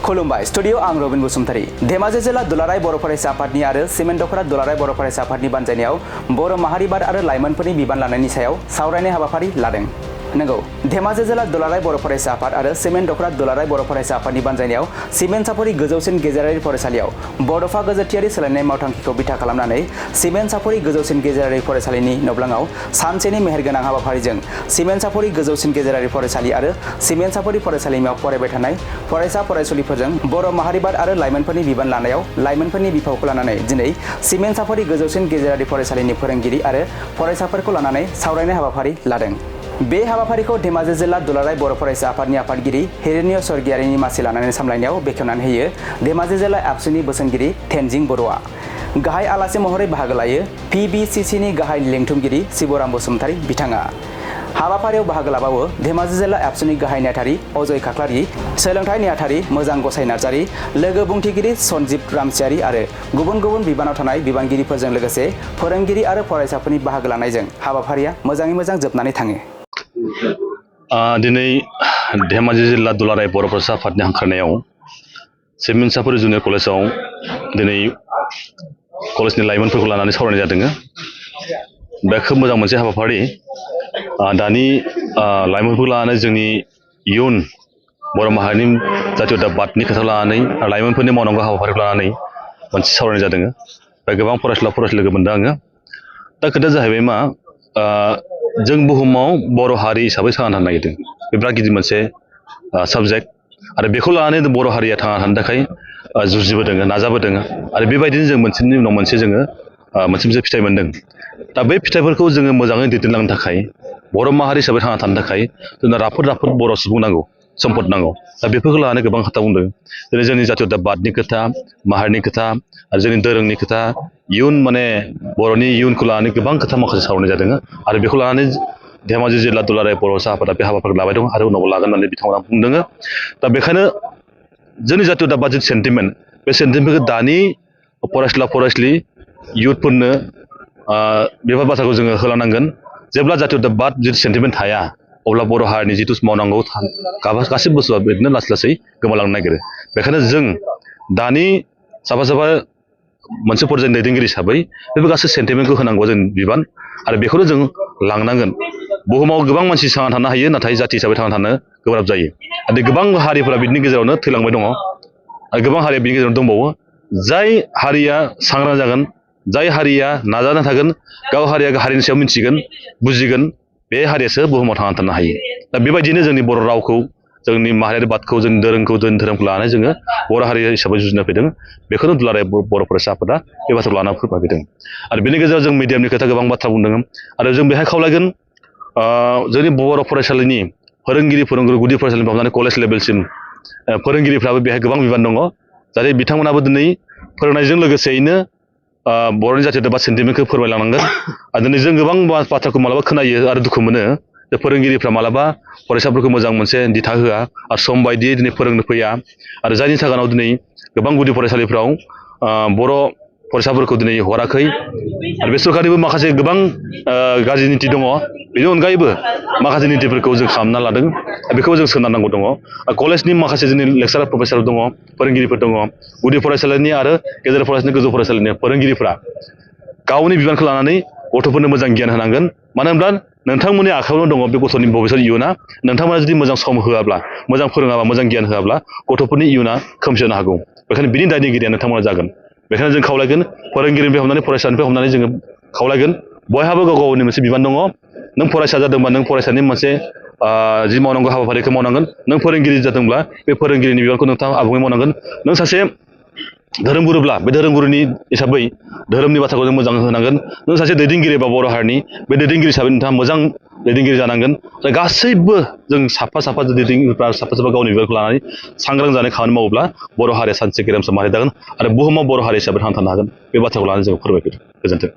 खुलुमबाय स्टुडियो आं रबिन बसुमतारी धेमाजि जिल्ला दुलाराय बर' फरायसा आफादनि आरो सिमेन्ट दख'रा दुलाराय बर' फरायसा आफादनि बानजायनायाव बर' माहारिबाद आरो लाइमोनफोरनि बिबान लानायनि सायाव सावरायनाय हाबाफारि लादों। नंगौ धेमाजि जिल्ला दुलाराय बर' फरायसा आफाद आरो सिमेन्ट दख'रा दुलाराय बर' फरायसा आफादनि बानजायनायाव सिमेन्ट सापरि गोजौसिन गेजेरारि फरायसालियाव बड'फा गोजोथियारि सोलायनाय मावथांखिखौ बिथा खालामनानै सिमेन्ट सापरि गोजौसिन गेजेरारि फरायसालिनि नब्लाङाव सानसेनि मेहेरगोनां हाबाफारिजों सिमेन्ट सापरि गोजौसिन गेजेरारि फरायसालि आरो सिमेन्ट सापरि फरायसालिमायाव फरायबाय थानाय फरायसा फरायसुलिफोरजों बर' माहारिबाद आरो लाइमोनफोरनि बिबान लानायाव लाइमोनफोरनि बिफावखौ लानानै दिनै सिमेन्ट सापरि गोजौसिन गेजेरारि फरायसालिनि फोरोंगिरि आरो फरायसाफोरखौ लानानै सावरायनाय हाबाफारि लादों। बे हाबाफारिखौ धेमाजि जिल्ला दुलाराय बर' फरायसा आफादनि आफादगिरि हिरण्य स्वर्गियारिनि मासि लानानै सामलायनायाव बेखेवनानै होयो धेमाजि जिल्ला एबसुनि बोसोनगिरि थेनजिं बर'आ। गाहाय आलासि महरै बाहागो लायो PBCCनि गाहाय लेंथुमगिरि शिबराम बसुमतारी बिथाङा। हाबाफारियाव बाहागो लाबावो धेमाजि जिल्ला एबसुनि गाहाय नेहाथारि अजय खाख्लारि, सोलोंथाइ नेहाथारि मोजां गसाइ नार्जारि, लोगो बुंथिगिरि सन्जिब रामसियारि आरो गुबुन गुबुन बिबानाव थानाय बिबानगिरिफोरजों लोगोसे फोरोंगिरि आरो फरायसाफोरनि बाहागो लानायजों हाबाफारिया मोजाङै मोजां जोबनानै थाङो। दिनै धेमाजि जिल्ला दुलाराय बर' फरायसा आफादनि हांख्रायनायाव सिमेन्ट सापरि जुनियर कलेजाव दिनै कलेजनि लाइमोनफोरखौ लानानै सावरायनाय जादों। बे खोब मोजां मोनसे हाबाफारि। दानि लाइमोनफोरखौ लानानै जोंनि इयुन बर' माहारिनि जातीयताबादनि खोथा लानानै लाइमोनफोरनि मावनांगौ हाबाफारिखौ लानानै मोनसे सावरायनाय जादों। बे गोबां फरायसुला फरायसुलि लोगो मोनदों आङो। दा खोथाया जाहैबाय मा, जों बुहुमाव बर' हारि हिसाबै थांना थानो नागिरदों। बे बिराद गिदिर मोनसे साबजेक्ट आरो बेखौ लानानै बर' हारिया थांना थानो थाखाय जुजिबोदों, नाजाबोदों आरो बेबायदिनो जों मोनसेनि उनाव मोनसे जोङो मोनसे फिथाइ मोन्दों। दा बे फिथाइफोरखौ जोङो मोजाङै दैदेनलांनो थाखाय बर' माहारि हिसाबै थांना थानो थाखाय जोंनो राफोद बर' सुबुं नांगौ, सम्पद नांगौ। दा बेफोरखौ लानानै गोबां खोथा बुंदों। जेरै जोंनि जातीयताबादनि खोथा, माहारिनि खोथा आरो जोंनि दोरोंनि खोथा, इयुन माने बर'नि इयुनखौ लानानै गोबां खोथा माखासे सावरायनाय जादों आरो बेखौ लानानै धेमाजि जिल्ला दुलाराय बर' आफादा बे हाबाफारिखौ लाबाय दं आरो उनाव लागोन होननानै बिथांमोना बुंदों। दा बेखायनो जोंनि जातीयताबाद जिथु सेन्टिमेन्ट, बे सेन्टिमेन्टखौ दानि फरायसुला फरायसुलि इयुथफोरनो बेफोर बाथ्राखौ जोङो होलांनांगोन। जेब्ला जातीयताबाद जिथु सेन्टिमेन्ट थाया अब्ला बर' हारिनि जिथु मावनांगौ गासैबो बुस्थुआ बिदिनो लासै लासै गोमालांनो नागिरो। बेखायनो जों दानि साफा साफा मोनसे फरायसानि दैदेनगिरि हिसाबै बेफोर गासै सेन्टिमेन्टखौ होनांगौ जों बिबान आरो बेखौनो जों लांनांगोन। बुहुमाव गोबां मानसि थांना थानो हायो, नाथाय जाथि हिसाबै थांना थानो गोब्राब जायो। आरो गोबां हारिफोरा बिनि गेजेरावनो थैलांबाय दङ आरो गोबां हारिया बिनि गेजेरावनो दंबावो। जाय हारिया सांग्रां जागोन, जाय हारिया नाजाना थागोन, गाव हारिया हारिनि सायाव मिथिगोन, बुजिगोन, बे हारियासो बुहुमाव थांना थानो हायो। दा बेबायदिनो जोंनि बर' रावखौ, जोंनि माहारियारि बादखौ, जोंनि दोरोंखौ, जोंनि धोरोमखौ लानानै जोङो बर' हारि हिसाबै जुजिना फैदों। बेखौनो दुलाराय बर' फरायसा आफादा बे बाथ्राखौ लानानै फोरमायफैदों। आरो बेनि गेजेराव जों मिडियामनि खोथा गोबां बाथ्रा बुंदों आरो जों बेहाय खावलायगोन जोंनि बर' फरायसालिनि फोरोंगिरि गुदि फरायसालिनिफ्राय हमनानै कलेज लेभेलसिम फोरोंगिरिफ्राबो बेहाय गोबां बिबान दङ। जाहाथे बिथांमोनाबो दिनै फोरोंनायजों लोगोसेयैनो बर'नि जातीयताबाद सेन्टिमेन्टखौ फोरमायलांनांगोन। आरो दिनै जों गोबां बाथ्राखौ मालाबा खोनायो आरो दुखु मोनो जे फोरोंगिरिफ्रा मालाबा फरायसाफोरखौ मोजां मोनसे दिथा होआ आरो सम बायदियै दिनै फोरोंनो फैया आरो जायनि थाखायनो दिनै गोबां गुदि फरायसालिफ्राव बर' फरायसाफोरखौ दिनै हराखै। आरो बे सरखारनिबो माखासे गोबां गाज्रि निति दङ। बेनि अनगायैबो माखासे नितिफोरखौ जों खालामना लादों, बेखौ जों सोनारनांगौ दङ। कलेजनि माखासे जोंनि लेक्सारार प्रफेसार दङ, फोरोंगिरिफोर दङ। गुदि फरायसालिनि आरो गेजेर फरायसालिनि, गोजौ फरायसालिनि फोरोंगिरिफ्रा गावनि बिबानखौ लानानै गथ'फोरनो मोजां गियान होनांगोन। मानो होनब्ला नोंथांमोननि आखायावनो दङ बे गथ'नि भबिसत इयुना। नोंथांमोना जुदि मोजां सम होआब्ला, मोजां फोरोङाब्ला, मोजां गियान होआब्ला गथ'फोरनि इयुना खोमसि जानो हागौ। बेखायनो बिनि दायनिगिरिया नोंथांमोना जागोन। बेखायनो जों खावलायगोन, फोरोंगिरिनिफ्राय हमनानै फरायसानिफ्राय हमनानै जोङो खावलायगोन, बयहाबो गाव गावनि मोनसे बिबान दङ। नों फरायसा जादोंबा नों फरायसानि मोनसे जि मावनांगौ हाबाफारिखौ मावनांगोन। नों फोरोंगिरि जादोंब्ला बे फोरोंगिरिनि बिबानखौ नोंथाङा आबुङै मावनांगोन। नों सासे धोरोमगुरुब्ला बे धोरोमगुरुनि हिसाबै धोरोमनि बाथ्राखौ जों मोजां होनांगोन। नों सासे दैदेनगिरि बा बर' हारिनि बे दैदेनगिरि हिसाबै नोंथाङा मोजां दैदेनगिरि जानांगोन। दा गासैबो जों साफा साफा दैदेनगिरिफ्रा साफा साफा गावनि बिबानखौ लानानै सांग्रां जानाय खामानि मावोब्ला बर' हारिया सानसे गेरेमसा माहारि जागोन आरो बुहुमाव बर' हारि हिसाबै थांना थानो हागोन। बे बाथ्राखौ लानानै जों फोरमायफैदों। गोजोन्थों।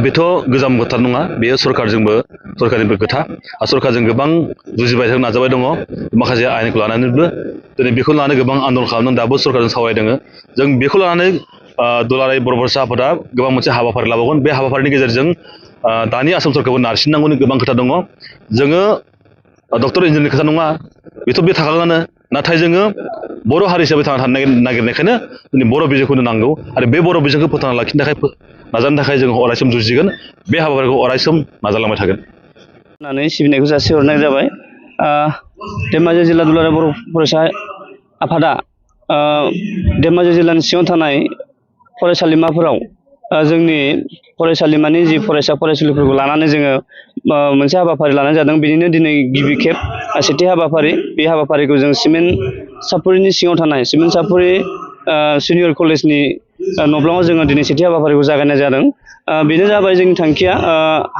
बेथ' गोजाम खोथा नङा, बेयो सरकारनिबो खोथा। सरकारजों गोबां जुजिबाय थानो नाजाबाय दङ, माखासे आयेनखौ लानानैबो दिनै बेखौ लानानै गोबां आन्दलन खालामदों, दाबो सरकारजों सावरायदों। जों बेखौ लानानै दुलाराय बर' फरायसा आफादा गोबां मोनसे हाबाफारि लाबावगोन। बे हाबाफारिनि गेजेरजों दानि आसाम सरकारखौ नारसिननांगौनि गोबां खोथा दङ। जोङो डक्टर इन्जिनियारनि खोथा नङा बेथ' बे थाखागोनानो नाथाय जोङो बर' हारि हिसाबै थांना थानो नागिरनायखायनो जोंनि बर' बिजोंखौनो नांगौ आरो बे बर' बिजोंखौ फोथांना लाखिनो थाखाय नाजानो थाखाय जोङो अरायसम जुजिगोन बे हाबाफारिखौ अरायसम नाजालांबाय थागोन होननानै सिबिनायखौ जासिहरनाय जाबाय धेमाजि जिल्ला दुलाराय बर' फरायसा आफादा धेमाजि जिल्लानि सिङाव थानाय फरायसालिमाफोराव जोंनि फरायसालिमानि जि फरायसा फरायसुलिफोरखौ लानानै जोङो मोनसे हाबाफारि लानाय जादों बिनिनो दिनै गिबि खेब सेथि हाबाफारि बे हाबाफारिखौ जों सिमेन्ट सापुरिनि सिङाव थानाय सिमेन्ट सापुरि सिनियर कलेजनि नब्लाङाव जोङो दिनै सेथि हाबाफारिखौ जागायनाय जादों बेनो जाबाय जोंनि थांखिया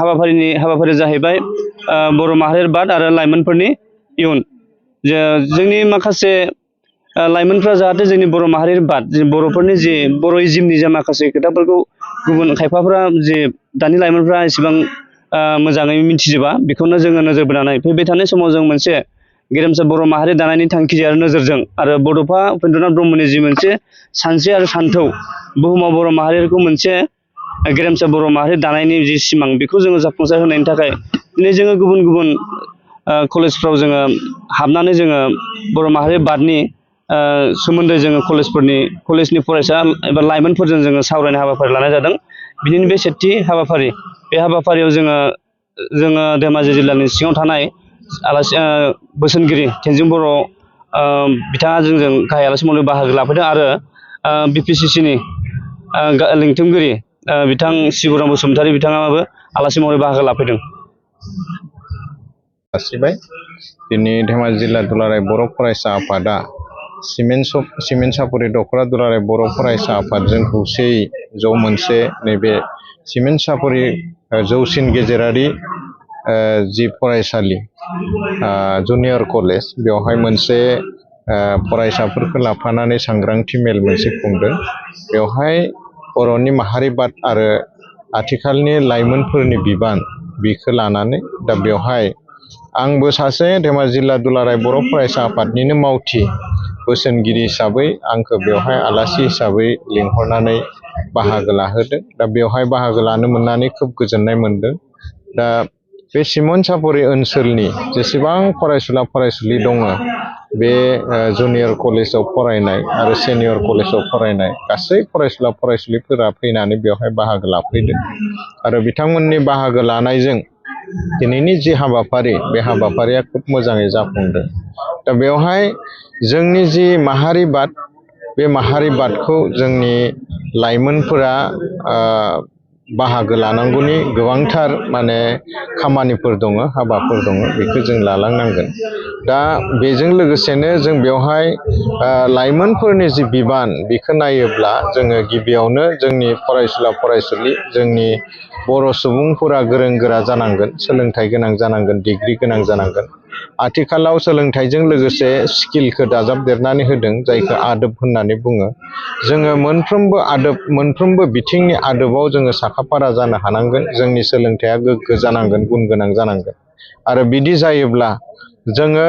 हाबाफारिया जाहैबाय बर' माहारि बाद आरो लाइमोनफोरनि इयुन जोंनि माखासे लाइमोनफ्रा जाहाथे जोंनि बर' माहारि बाद बर'फोरनि जि बर'इजिमनि जा माखासे खोथाफोरखौ गुबुन खायफाफ्रा जे दानि लाइमोनफ्रा एसेबां मोजाङै मिथिजोबा बेखौनो जोङो नोजोर बोनानै फैबाय थानाय समाव जों मोनसे गेरेमसा बर' माहारि दानायनि थांखि आरो नोजोरजों आरो बड'फा उपेन्द्रनाथ ब्रह्मनि जि मोनसे सानस्रि आरो सान्थौ बुहुमाव बर' माहारिखौ मोनसे गेरेमसा बर' माहारि दानायनि जि सिमां बेखौ जोङो जाफुंसार होनायनि थाखाय दिनै जोङो गुबुन गुबुन कलेजफ्राव जोङो हाबनानै जोङो बर' माहारि बादनि सोमोन्दै जोङो कलेजनि फरायसा एबा लाइमोनफोरजों जोङो सावरायनाय हाबाफारि लानाय जादों बिनिनो बे सेथि हाबाफारि बे हाबाफारियाव जोङो धेमाजि जिल्लानि सिङाव थानाय आलासि बोसोनगिरि थेनजिं बर' बिथाङा जोंजों गाहाय आलासि महरै बाहागो लाफैदों आरो BPCCनि लिंथुमगिरि बिथां शिबराम बसुमतारी बिथाङाबो आलासि महरै बाहागो लाफैदों दिनै धेमाजि जिल्ला दुलाराय बर' फरायसा आफादा सिमेन्ट सापुरि दख'रा दुलाराय बर' फरायसा आफादजों खौसेयै मोनसे नैबे सिमेन्ट सापुरि जौसिन गेजेरारि जि फरायसालि जुनियर कलेज बेवहाय मोनसे फरायसाफोरखौ लाफानानै सांग्रांथि मेल मोनसे खुंदों बेवहाय बर'नि माहारिबाद आरो आथिखालनि लाइमोनफोरनि बिबान बेखौ लानानै दा बेवहाय आंबो सासे धेमाजि जिल्ला दुलाराय बर' फरायसा आफादनिनो मावथि बोसोनगिरि हिसाबै आंखौ बेवहाय आलासि हिसाबै लिंहरनानै बाहागो लाहोदों दा बेवहाय बाहागो लानो मोननानै खोब गोजोननाय मोनदों दा बे सिमेन्ट सापुरि ओनसोलनि जेसेबां फरायसुला फरायसुलि दङ बे जुनियर कलेजाव फरायनाय आरो सिनियर कलेजाव फरायनाय गासै फरायसुला फरायसुलिफोरा फैनानै बेवहाय बाहागो लाफैदों आरो बिथांमोननि बाहागो लानायजों दिनैनि जि हाबाफारि बे हाबाफारिया खोब मोजाङै जाफुंदों दा बेवहाय जोंनि जि माहारिबाद बे माहारिबादखौ जोंनि लाइमोनफोरा बाहागो लानांगौनि गोबांथार खामानिफोर दङ हाबाफोर दङ बेखौ जों लालांनांगोन दा बेजों लोगोसेनो जों बेवहाय लाइमोनफोरनि जि बिबान बेखौ नायोब्ला जोङो गिबियावनो जोंनि फरायसुला फरायसुलि जोंनि बर' सुबुंफोरा गोरों गोरा जानांगोन सोलोंथाइ गोनां जानांगोन डिग्रि गोनां जानांगोन आथिखालाव सोलोंथाइजों लोगोसे स्किलखौ दाजाबदेरनानै होदों जायखौ आदब होननानै बुङो जोङो मोनफ्रोमबो बिथिंनि आदबाव जोङो साखाफारा जानो हानांगोन जोंनि सोलोंथाइया गोग्गो जानांगोन गुन गोनां जानांगोन आरो बिदि जायोब्ला जोङो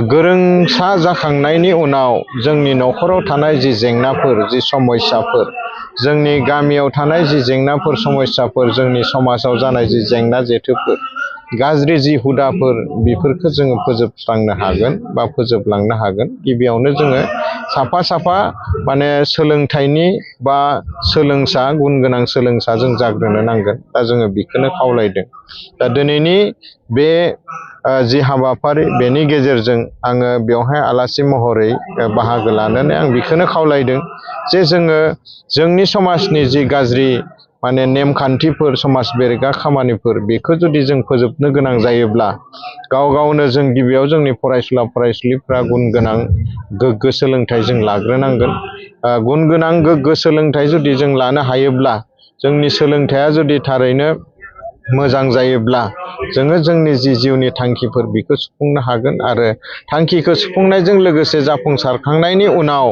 गोरोंसा जाखांनायनि उनाव जोंनि न'खराव थानाय जि जेंनाफोर जि समस्याफोर जोंनि गामियाव थानाय जि जेंनाफोर समस्याफोर जोंनि समाजाव जानाय जि जेंना जेथोफोर गाज्रि जि हुदाफोर बेफोरखौ जोङो फोजोबस्रांनो हागोन बा फोजोबलांनो हागोन गिबियावनो जोङो साफा सोलोंथाइनि बा सोलोंसा गुन गोनां सोलोंसा जों जाग्रोनो नांगोन दा जोङो बेखौनो खावलायदों दा दिनैनि बे जि हाबाफारि बेनि गेजेरजों आङो बेवहाय आलासि महरै बाहागो लानानै आं बेखौनो खावलायदों जे जोङो जोंनि समाजनि जि गाज्रि नेमखान्थिफोर समाज बेरेखा खामानिफोर बेखौ जुदि जों फोजोबनो गोनां जायोब्ला गावनो जों गिबियाव जोंनि फरायसुला फरायसुलिफ्रा गुन गोनां गोग्गो सोलोंथाइ जों लाग्रोनांगोन गुन गोनां गोग्गो सोलोंथाइ जुदि जों लानो हायोब्ला जोंनि सोलोंथाइया जुदि थारैनो मोजां जायोब्ला जोङो जोंनि जि जिउनि थांखिफोर बेखौ सुफुंनो हागोन आरो थांखिखौ सुफुंनायजों लोगोसे जाफुंसारखांनायनि उनाव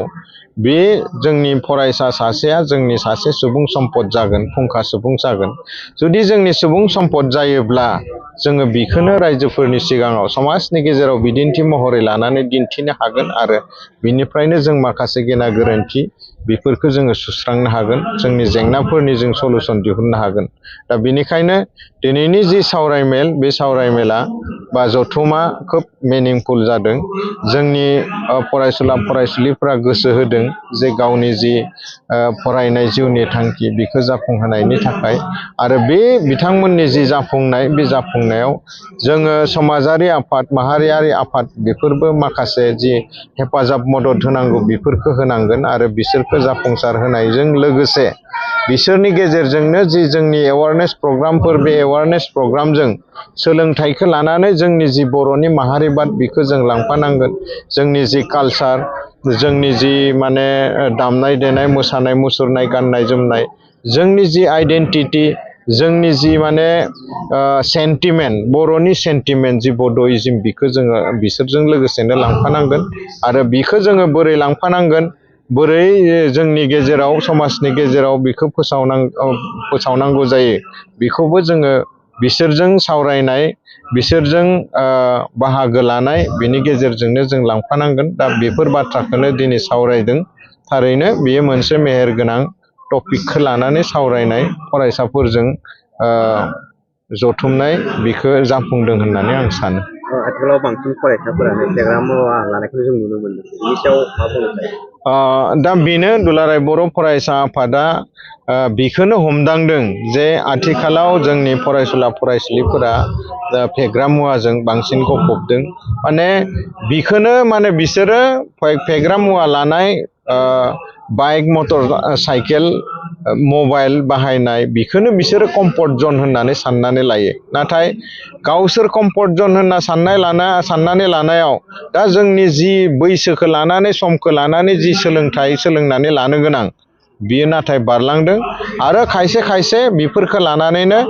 बे जोंनि फरायसा सासेया जोंनि सासे सुबुं सम्पद जागोन फुंखा सुबुं जागोन जुदि जोंनि सुबुं सम्पद जायोब्ला जोङो बेखौनो रायजोफोरनि सिगाङाव समाजनि गेजेराव बिदिन्थि महरै लानानै दिन्थिनो हागोन आरो बिनिफ्रायनो जों माखासे गेना गोरोन्थि बेफोरखौ जोङो सुस्रांनो हागोन, जोंनि जेंनाफोरनि जों सलुसन दिहुननो हागोन। दा बेनिखायनो दिनैनि जि सावरायमेल, बे सावरायमेला बा जथुमा खोब मिनिंफुल जादों। जोंनि फरायसुला फरायसुलिफोरा गोसो होदों जे गावनि जि फरायनाय जिउनि थांखि बेखौ जाफुंहोनायनि थाखाय, आरो बे बिथांमोननि जि जाफुंनाय, बे जाफुंनायाव जोङो समाजारि आफाद, माहारियारि आफाद बेफोरबो माखासे जि हेफाजाब मदद होनांगौ बेफोरखौ होनांगोन, आरो बिसोरखौ जाफुंसार होनायजों लोगोसे बिसोरनि गेजेरजोंनो जि जोंनि एवारनेस प्रग्रामफोर, बे एवारनेस प्रग्रामजों सोलोंथाइखौ लानानै जोंनि जि बर'नि माहारिबाद बेखौ जों लांफानांगोन। जोंनि जि कालसार, जोंनि जि माने दामनाय देनाय, मोसानाय मुसुरनाय, गाननाय जोमनाय, जोंनि जि आइडेन्टिटि, जोंनि जि माने सेन्टिमेन्ट, बर'नि सेन्टिमेन्ट जि बड'इजिम, बेखौ जोङो बिसोरजों लोगोसेनो लांफानांगोन। आरो बिखौ जोङो बोरै लांफानांगोन, बोरै जोंनि गेजेराव, समाजनि गेजेराव बेखौ फोसावनांगौ जायो, बेखौबो जोङो बिसोरजों सावरायनाय, बिसोरजों बाहागो लानाय, बेनि गेजेरजोंनो जों लांफानांगोन। दा बेफोर बाथ्राखौनो दिनै सावरायदों। थारैनो बेयो मोनसे मेहेरगोनां टपिकखौ लानानै सावरायनाय, फरायसाफोरजों जथुमनाय, बेखौ जाफुंदों होननानै आं सानो। आथिखालाव बांसिन फरायसाफोरानो फेग्रा मुवा लानायखौ जों नुनो मोनदों। बेनि सायाव मा बुंनो सानो? दा बेनो दुलाराय बर' फरायसा आफादा बेखौनो हमदांदों जे आथिखालाव जोंनि फरायसुला फरायसुलिफोरा फेग्रा मुवाजों बांसिन गफबदों। माने बिखौनो माने बिसोरो फेग्रा मुवा लानाय, बाइक, मटर साइकेल, मबाइल बाहायनाय, बेखौनो बिसोरो कम्फर्ट जन होननानै साननानै लायो। नाथाय गावसोर कम्फर्ट जन होनना साननानै लानायाव दा जोंनि जि बैसोखौ लानानै, समखौ लानानै जि सोलोंथाइ सोलोंनानै लानो गोनां, बियो नाथाय बारलांदों। आरो खायसे खायसे बेफोरखौ लानानैनो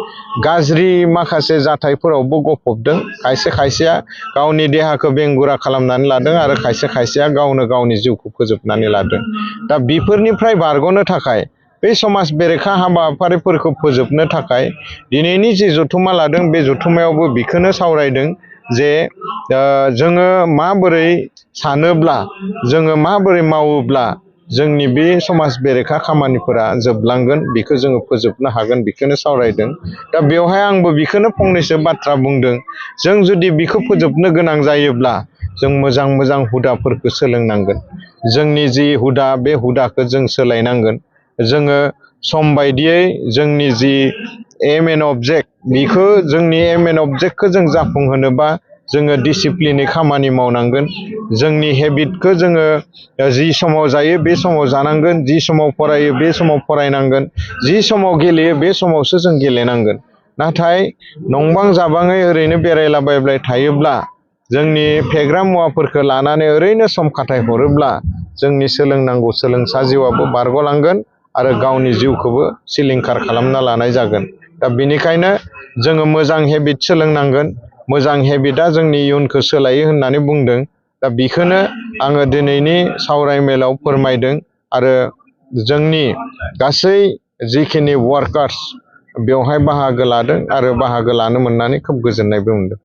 गाज्रि माखासे जाथायफोरावबो गफबदों। खायसे खायसेया गावनि देहाखौ बेंगुरा खालामनानै लादों, आरो खायसे खायसेया गावनो गावनि जिउखौ फोजोबनानै लादों। दा बेफोरनिफ्राय बारग'नो थाखाय, बे समाज बेरेखा हाबाफारिफोरखौ फोजोबनो थाखाय दिनैनि जि जथुमा लादों, बे जथुमायावबो बेखौनो सावरायदों जे जोङो माबोरै सानोब्ला, जोङो माबोरै मावोब्ला जोंनि बे समाज बेरेखा खामानिफोरा जोबलांगोन, बेखौ जोङो फोजोबनो हागोन, बेखौनो सावरायदों। दा बेवहाय आंबो बेखौनो फंनैसो बाथ्रा बुंदों। जों जुदि बेखौ फोजोबनो गोनां जायोब्ला जों मोजां मोजां हुदाफोरखौ सोलोंनांगोन। जोंनि जि हुदा, बे हुदाखौ जों सोलायनांगोन। जोङो सम बायदियै जोंनि जि एम एन्ड अबजेक्ट, बेखौ जोंनि एम एन्ड अबजेक्टखौ जों जाफुंहोनोबा जोङो डिसिप्लिनै खामानि मावनांगोन। जोंनि हेबिटखौ जोङो जि समाव जायो बे समाव जानांगोन, जि समाव फरायो बे समाव फरायनांगोन, जि समाव गेलेयो बे समावसो जों गेलेनांगोन। नाथाय नंबां जाबाङै ओरैनो बेरायलाबायबाय थायोब्ला, जोंनि फेग्रा मुवाफोरखौ लानानै ओरैनो सम खाथायहरोब्ला जोंनि सोलोंनांगौ सोलोंसा जिउआबो बारग'लांगोन, आरो गावनि जिउखौबो सिलिंखार खालामना लानाय जागोन। दा बेनिखायनो जोङो मोजां हेबिट सोलोंनांगोन। मोजां हेबिटआ जोंनि इयुनखौ सोलायो होननानै बुंदों। दा बेखौनो आङो दिनैनि सावरायमेलाव फोरमायदों, आरो जोंनि गासै जिखिनि वार्कार्स बेवहाय बाहागो लादों, आरो बाहागो लानो मोननानै खोब गोजोननायबो मोनदों।